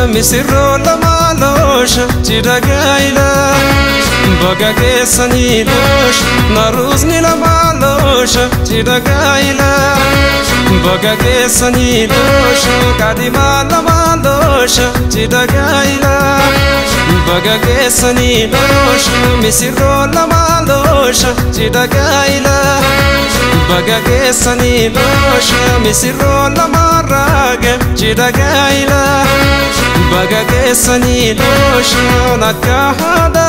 Misirroo lama loosha cidha gaa'ila baga geessanii loosha naruusni lama loosha cidha gaa'ila baga geessanii loosha kaadhimaa lama loosha cidha gaa'ila baga geessanii loosha misirroo lama loosha cidha gaa'ila baga geessanii loosha misirroo lama raaga cidha gaa'ila baga geessanii loosha akka haadha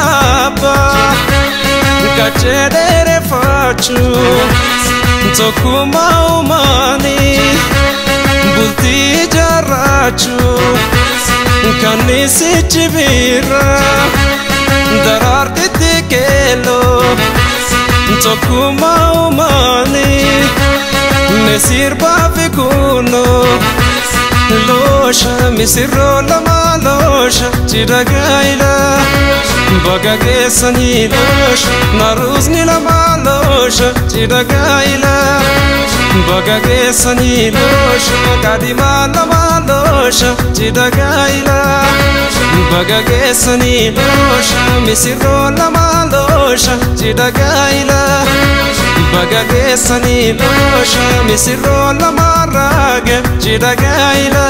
gachee dheereffachuu tokkummaa uumanii bultii ijaarrachuu kannisichi birra daraartitti keelloo tokkummaa uumanii misirbaa fi kunoo loosha misirroo lama loosha cidha gaa'ila baga geessanii loosha naruusni lama loosha cidha gaa'ila baga geessanii loosha kaadhimaa lama loosha cidha gaa'ila baga geessanii loosha misirroo lama loosha cidha gaa'ila baga geessanii loosha misirroo lama raaga cidha gaa'ila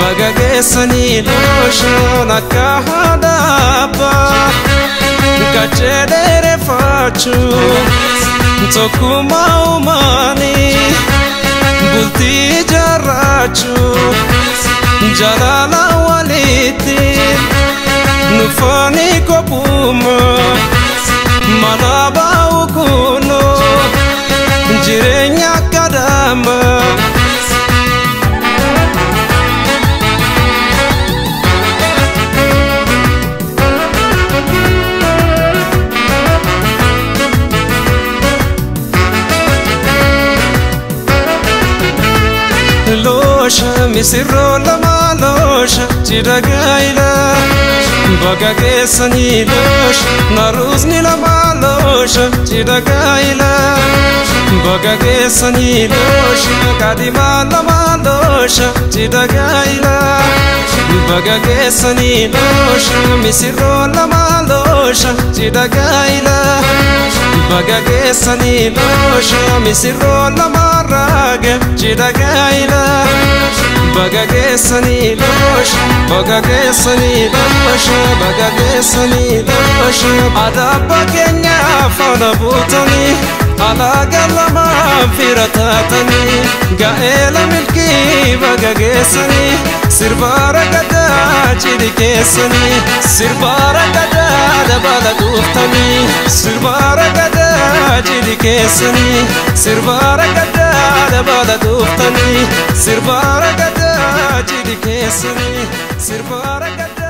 baga geessanii loosha akka haadha gachee dheereffachuu tokkummaa uumanii bultii ijaarrachuu jaalala walitti nufaanii qophummaa mana baa'u kunoo jireenya akka dammaa. Loosha misirroo lama loosha cidha gaa'ila baga geessanii loosha naruusni lama loosha cidha gaa'ila baga geessanii loosha kaadhimaa lama loosha cidha gaa'ila baga geessanii loosha misirroo lama loosha cidha gaa'ila baga geessanii loosha misirroo lama raaga cidha gaa'ila baga geessanii loosha baga geessanii loosha baga geessanii loosha adaabba keenya faana buutanii alaagaa lama fira taatanii gaa'ela milkii baga geessanii sirba ragadaa cidhi keessanii sirba ragadaa dabala dhuftanii sirba ragadaa cidhi keessanii sirba ragadaa dabala dhuftanii sirba ragadaa cidhi keessanii sirba ragadaa.